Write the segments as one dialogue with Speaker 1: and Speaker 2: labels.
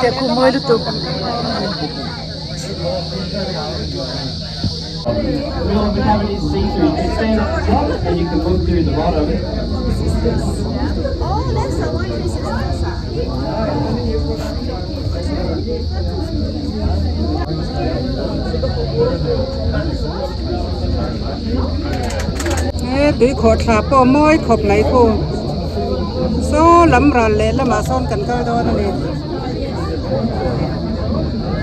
Speaker 1: teh khu mawi lutuk.
Speaker 2: He tui khawh thla pawh mawi khawp mai khu saw lam ral leh lamah sawn kan kal dawn a ni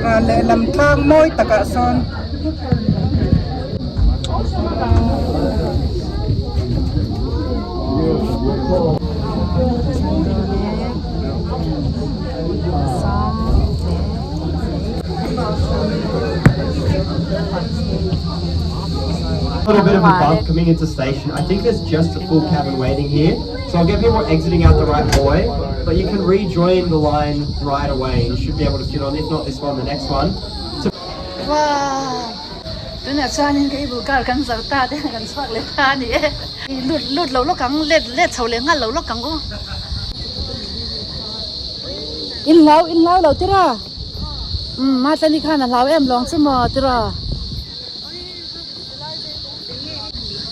Speaker 2: ral leh lam tlang mawi takah sawn.
Speaker 3: Little bit of a bump coming into station. I think there's just a full cabin waiting here. So I'll get people exiting out the right hallway, but you can rejoin the line right away. You should be able to fit on, if not this one, the next one.
Speaker 1: Wow! Tunah chuanin cable car kan zo ta te kan chhuak leh ta a ni e. Lut lut lo lawk ang, let let chho leh nghal lo lawk ang u. In hlau in hlau lo tira. Umm Matlani khan a hlau em lawng chu maw tira.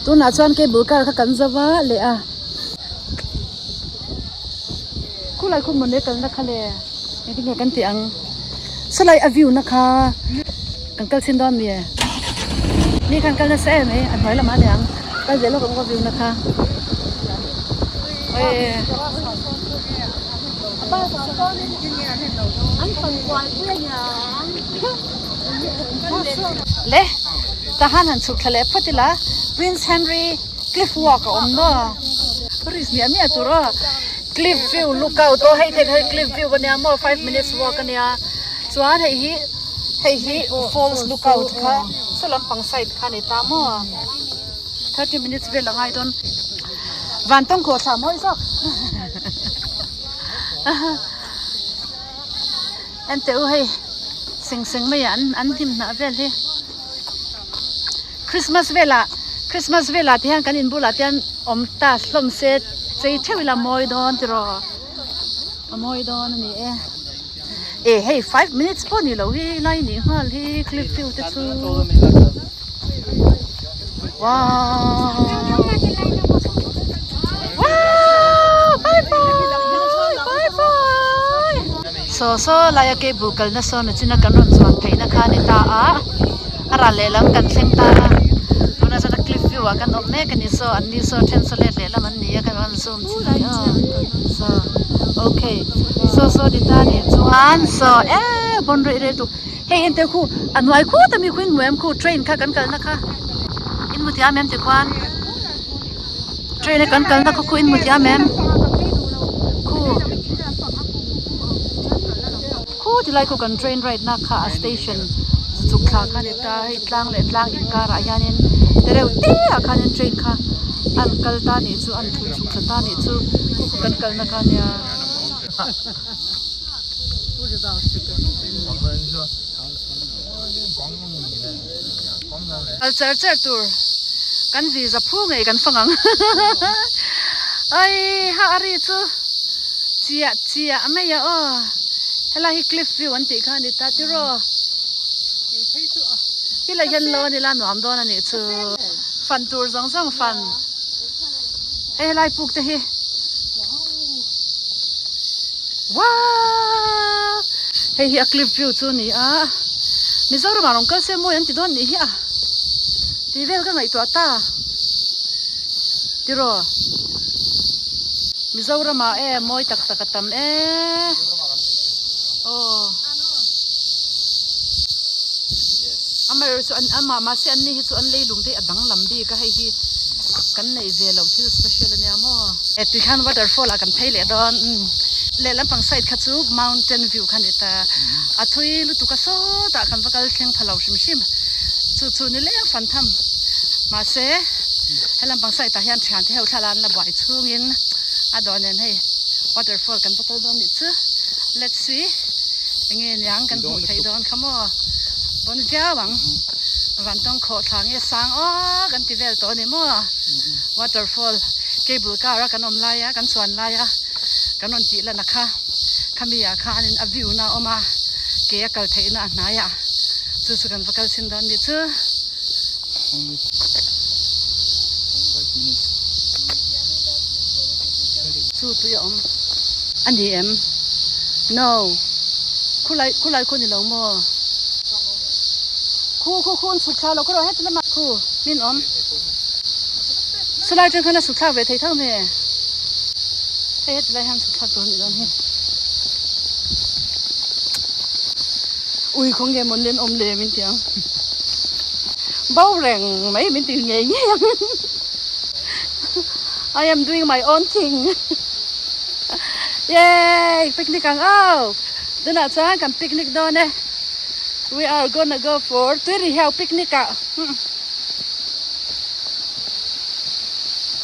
Speaker 1: Tunah chuan cable car kha kan zo va leh a. Khulai khu mawni kalna kha le engtin nge kan tih ang sawlai a view na kha kan kal chhin dawn mi mi khan kal nasa em mai a hnuai lamah a ni ang kal ve lawk ang a view na kha le tahan han chhuk thla leh phawt ila Prince Henry Cliff walk a awm maw risk miah miah tur aw cliff view lookout aw hei thei cliff view ania maw 5 minutes walk ania chuan hei hi hei hi falls lookout kha saw lampang side kha ani ta maw 30 minutes vel a ngai dawn van tawng khawh thla mawi zawk enteh u hei seng seng mai ah an hnim hnah vel hi. Christmas velah Christmas velah te hian kan in bulah te hian awm ta hlawm se chei theuh ila mawi dawn tiraw a mawi dawn a ni e e hei 5 minutes pawh ni lo hi lai nih nghal hi cliff view te chu wow wow bye bye bye bye saw saw laia cable kalna sawn a china kan rawn chuan theihna kha a ni ta a. A ral lehlam kan thleng ta a, tunah chuan a cliff view ah kan awm mek a ni saw an ni saw then saw let lehlam an ni a kan rawn zoom chhin a ni aw saw okay saw saw ni ta nih chuan saw eee bawn rei rei tuk hei en teh khu a hnuai khut ami khu in hmu em khu train kha kan kalna kha in hmu thiam em tikhuan train a kan kalna kha khu in hmu thiam em khu. Khu tilai khu kan train ride na kha a station chhuk thla kha a ni ta hei tlang leh tlang inkarah hianin te reuh te ah khanin train kha an kal ta nih chu an thun chhuk thla ta nih chu khu khu kan kalna kha a nia. Kal char char tur kan visa phu ngei kan fang ang ai ha a ri chu chiah chiah mai a aw. Helai hi cliff view an tih kha a ni ta tiraw helai hian lo a ni la nuam dawn a nih chu fan tur zawng zawng fan hei helai puk te hi wow hei hi a cliff view chu a ni a Mizoram ah rawn kal se mawi an ti dawn nih hi a tih vel ka ngaihtuah ta tiraw. Mizoram ah e mawi tak tak a tam e aw amaherawh chu an amah mahse an ni hi chu an leilung te hi a danglam bik a hei hi kan neih ve loh thil special ania maw. E tui khan waterfall ah kan phei leh dawn umm lehlam pang side kha chu mountain view kha a ni ta a thui lutuk a sawtah kan va kal thleng pha lo hrim hrim chu chu ni leng fan tham mahse. Helam pang side ah hian thian te ho thlalak an la buai chhungin a dawh nen hei waterfall kan va kal dawn nih chu let's see enge niang kan hmuh theih dawn kha maw bawn viau ang vantawng khawh thla nge sang aw kan ti vel tawh a ni maw waterfall cable car a kan awm lai a kan chuan lai a kan rawn tih lan a kha. Khami ah khanin a view na a awm a ke a kal theihna a hnai a chu chu kan va kal chhin dawn nih chu. Chu tui a awm a ni em? No. Khulai khulai khu ni lo maw? Khu khu khu an chhuk thla lo khaw heti lamah khu min awm. Chulai atang khan a chhuk thlak ve thei tho nge? Hei heti lai hian chhuk thlak tur a nih dawn hi. Ui khaw nge maw nen awm le min ti ang. Bo reng mai min ti ngei ngei ang. I am doing my own thing. Yay! Picnic ang aw! Tunah chuan kan picnic dawn e. We are gonna go for Tuirihiau picnic ah.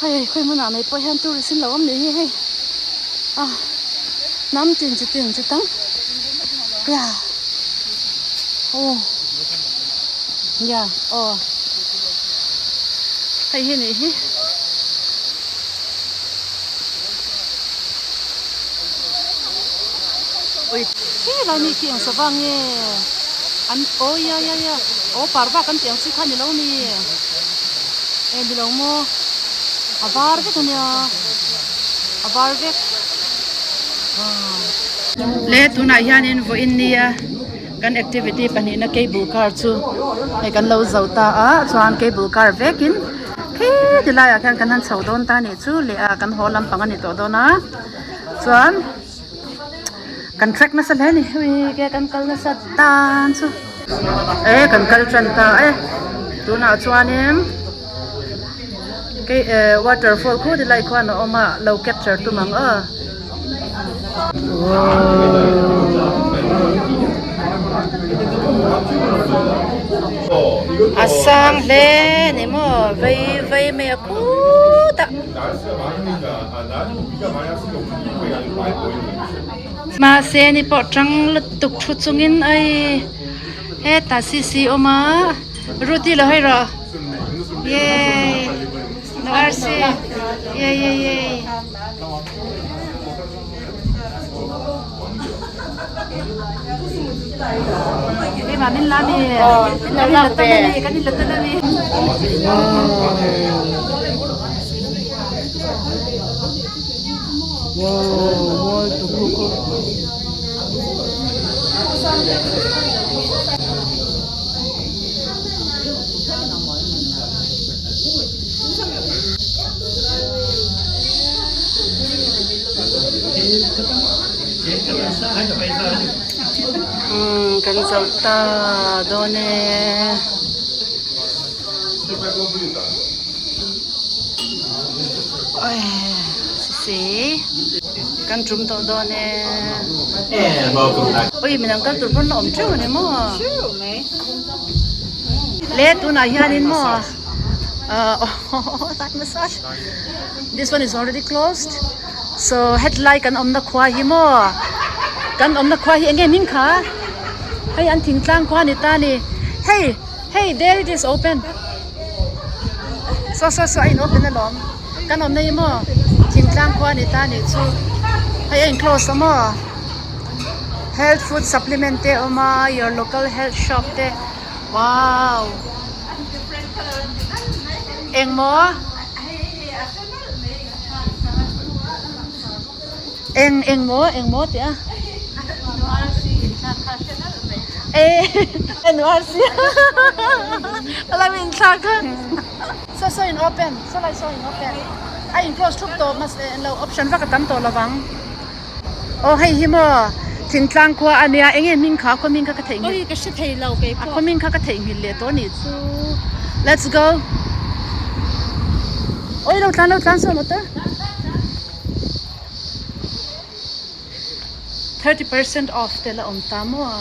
Speaker 1: Hei khawi hmunah mai pawh hian tourist in lo awm nih hi hei. Ah hnam tin chi tin chi tang. Ya. Oh. Ya, oh. Hei hi nih hi. Ui helai mi khi eng sava nge an aw ya ya ya aw parva kan tih ang chi kha ni lo ni e ni lo maw a var vek ania a var vek le tunah hianin vawiin nia kan activity pahnihna cable car chu hei kan lo zo ta a chuan cable car vekin khi ti laiah khian kan han chho dawn ta a nih chu leh a kan haw lampang a ni tawh dawn a chuan kan trek nasa hle a ni ui ke kan kal nasa tan chu e kan kal tan ta e tunah chuanin kei eh waterfall khu ti lai khuan a awm a lo capture tum ang aw. A sang hle ni maw vei vei mai a khutah. Mahse ni pawh tang lutuk thu chungin ai hetah sisi awm a Ruti lo hawi rawh yay no arsi yay yay yay. Umm kan zo ta dawn e. Si kan tum tawh dawn e. Ui midang kal tur pawn la awm teuh a ni maw? Le tunah hianin maw Thai massage this one is already closed so hetlai kan awmna khua hi maw kan awmna khua hi enge hming kha hei an thingtlang khua ni ta ni hei hei there it is open saw saw saw a in open alawm kan awmna hi maw thingtlang khua ni ta ni chu hei a in close a maw health food supplement te a awm a your local health shop te. Wow engmaw eng engmaw engmaw tih a e NRC a lo inthlak kha saw saw in open saw lai saw in open a in close thup tawh mahse lo option vak a tam tawh lovang. Aw hei hi maw thingtlang khua a nia eng nge hming kha a khaw hming kha ka theihnghilh
Speaker 4: Oi ka hre thei lo kei
Speaker 1: pawh a khaw hming kha ka theihnghilh leh tawh a nih chu let's go oi lo tlan lo tlan saw motor 30% off te la awm ta maw.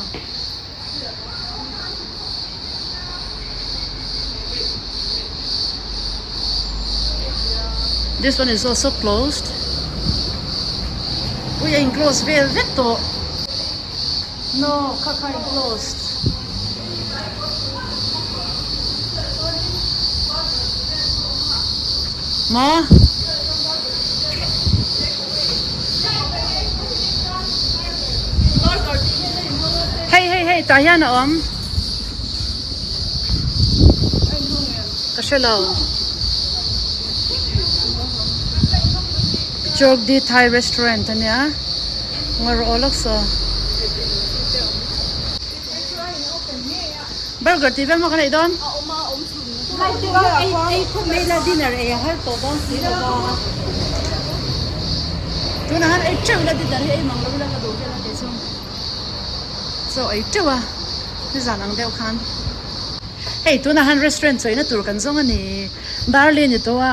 Speaker 1: This one is also closed. Ui a in close vel vek tawh. No, kha kha in closed. Maw? hei tah hian a awm. Ka hre lo. Chokdi Thai restaurant a nia. Ngaw rawh aw lawk saw. Burger tih vel maw kan ei dawn? Tunah han ei teuh ila dinner hi ei mang lo ila ka duh vel a kei chu. Chaw ei teuh a nizan ang deuh khan. Hei tunah han restaurant chawihna tur kan zawng a ni. Darlene ni tawh a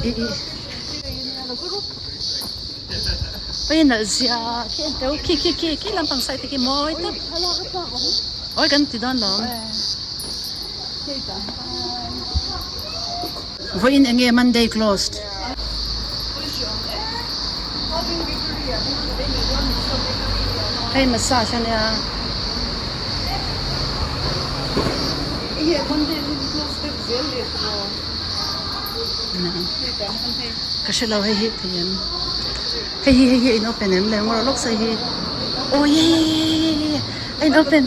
Speaker 1: ih ih. Oi nalh zia khi en teuh khi khi khi khi lampang side te khi mawi tawp oi kan ti dawn lo vawiin eng nge monday closed hei massage a nia. Ka hre lo hei hi thei em hei hi hei hi a in open em le ngaw lawk sawi hi aw ye ye ye ye ye ye a in open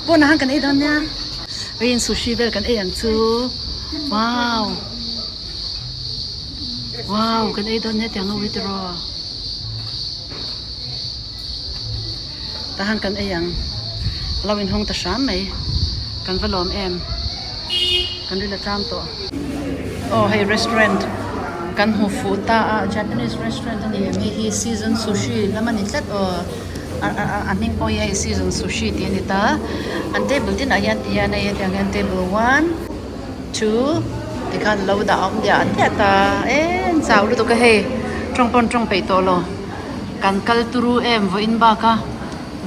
Speaker 1: pawnah khan kan ei dawn nia hei in sushi vel kan ei ang chu wow wow kan ei dawn nia tiang ho hi tiraw tah khan kan ei ang a lo inhawng ta hram mai kan va lawm em. Kan ri la tlang tawh. Aw hei restaurant kan hmu fuh ta a Japanese restaurant a ni em hei hi season sushi lam a ni tlat aw a hming pawh hi hei season sushi tih a ni ta an table tinah hian ti hian hei hetiang hian table one two tikhan lo dah awm diah diah ta em chau lutuk a hei tawng pawn tawng peih tawh lo kan kal turu em vawiin bak a.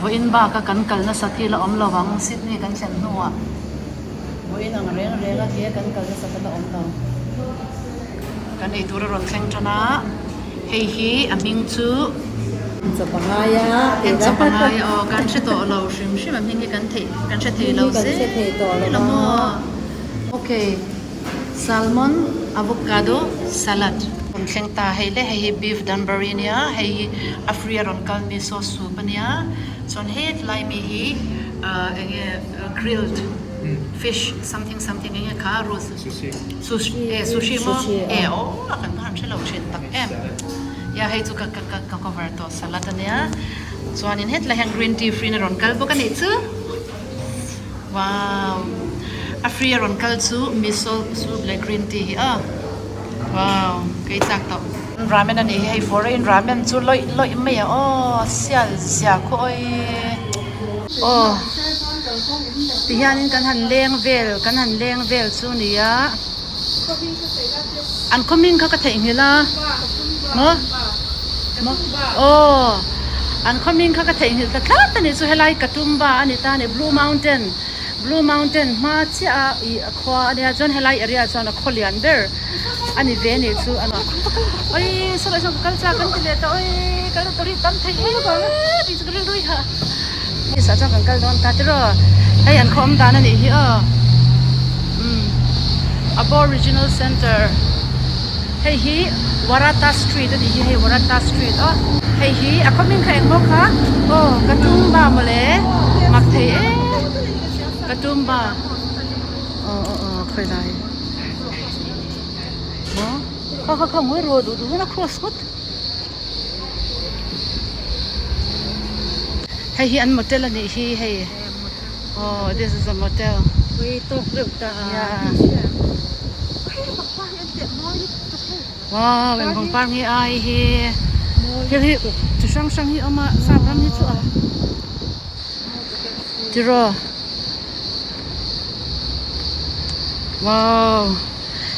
Speaker 1: Vawiin baka kan kal nasat hi la awm lo ang, Sydney kan thlen hnuah vawiin ang reng reng a tia kan kal nasat a la awm lo. Kan ei tur a rawn thleng tan a, hei hi a hming chu
Speaker 2: Chaw pangai a
Speaker 1: En chaw pangai a aw, kan hre tawh lo hrim hrim a hming hi kan theih kan hre thei lo zel a maw. Ok. Salmon avocado salad. Rawn thleng ta hei le, hei hi beef danbury a nia, hei hi a free a rawn kal miso soup a nia, chuan hetlai mi hi ahh eng nge grilled fish something something eng nge kha rose sushi e sushi maw e aw a kan va han hre lo thin tak em ya hei chu ka ka ka cover tawh salad a nia chuanin hetlai hian green tea free na rawn kal bawk a nih chu. Wow a free a rawn kal chu miso soup leh green tea hi aw wow kei chak tawh. Ramen a nih hi hei foreign ramen chu lawih lawih mai a aw sial zia khaw awii aw tihianin kan han leng vel kan han leng vel chu a ni a an khaw hming kha ka theihnghilh a maw maw aw an khaw hming kha ka theihnghilh ta tlat a nih chu helai Katoomba a ni ta a ni Blue Mountain Blue Mountain hma chiah a ih a khua a nia chuan helai area chuan a khaw lian ber a ni ve a nih chu awii saw saw ka kal chak an ti leh ta awii kal ta ri tam thei em tih chu ka rilru hi hah Office ah chuan kan kal dawn ta tiraw hei an khaw awm dan a nih hi aw umm Aboriginal Centre hei hi Waratah Street a nih hi hei Waratah Street aw hei hi a khaw hming kha eng maw kha aw Katoomba mawle mak thei em Katoomba aw aw aw khawi lai maw kha kha kha ngawi rawh duh duh hian a cross ngawt. Hei hi an motel a nih hi hei aw this is a motel yeah wow eng pangpar nge ai hi thil hi chi hrang hrang hi a awm a sap ram hi chu a tiraw wow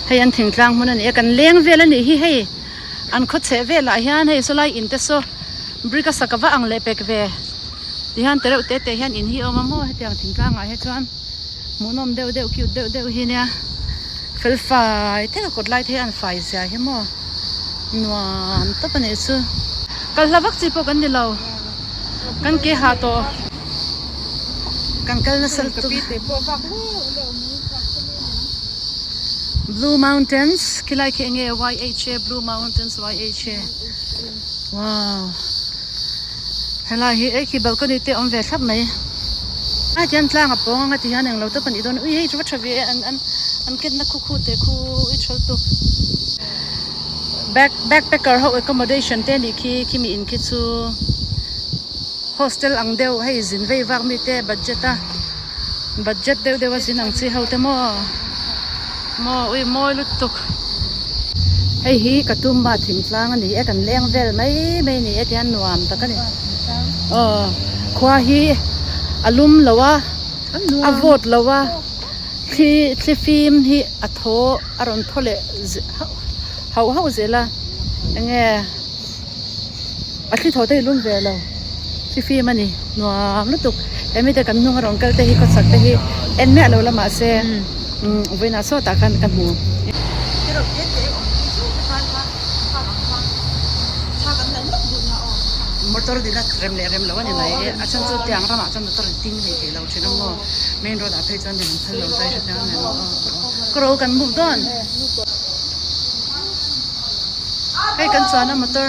Speaker 1: hei an thingtlang hmun a ni a kan leng vel a nih hi hei. An khaw chheh velah hian hei saw lai in te saw brick a sak a va ang leh pek ve tihian te reuh te te hian in hi a awm a maw hetiang thingtlang ah hi chuan hmuhnawm deuh deuh cute deuh deuh hi nia fel fai thek a kawt lai te hi an fai zia hi maw nuam tawp a nih chu kal hla vak chi pawh kan ni lo kan ke hah tawh kan kal nasa lutuk. Blue Mountains khilai khi enge YHA Blue Mountains YHA wow helai hi ei khi balcony te awm ve thlap mai. A tihian tlang a pawng anga tihian englo te pahnih dawn ui hei chu va tha ve e an an an kenna khu khu te khu i thawl tu back backpacker ho accommodation te anih khi khimi in khi chu hostel ang deuh hei zin vei vak mi te budget a budget deuh deuh a zin ang chi ho te maw maw ui mawi lutuk hei hi ka tumba thingtlang a ni e kan leng vel mai mai a ni e tihian nuam tak a ni aw khua hi a lum lo a a vawt lo a thli thli fim hi a thaw a rawn thaw leh hauh hauh zel a enge. A thli thaw te hi lum ve lo thli fim a ni nuam lutuk he mite kan hnung a rawn kal te hi khawchhak te hi en miah lo la mahse umm vawiinah sawtah khan ka hmu. Motor dina rem leh rem lo a ni mai a chhan chu tiang ramah chuan motor in ting hleih theih lo thin a maw main road ah phei chuan din an phal lo ta i hre chiang em aw ka ro kan move dawn. Hei kan chuan a motor.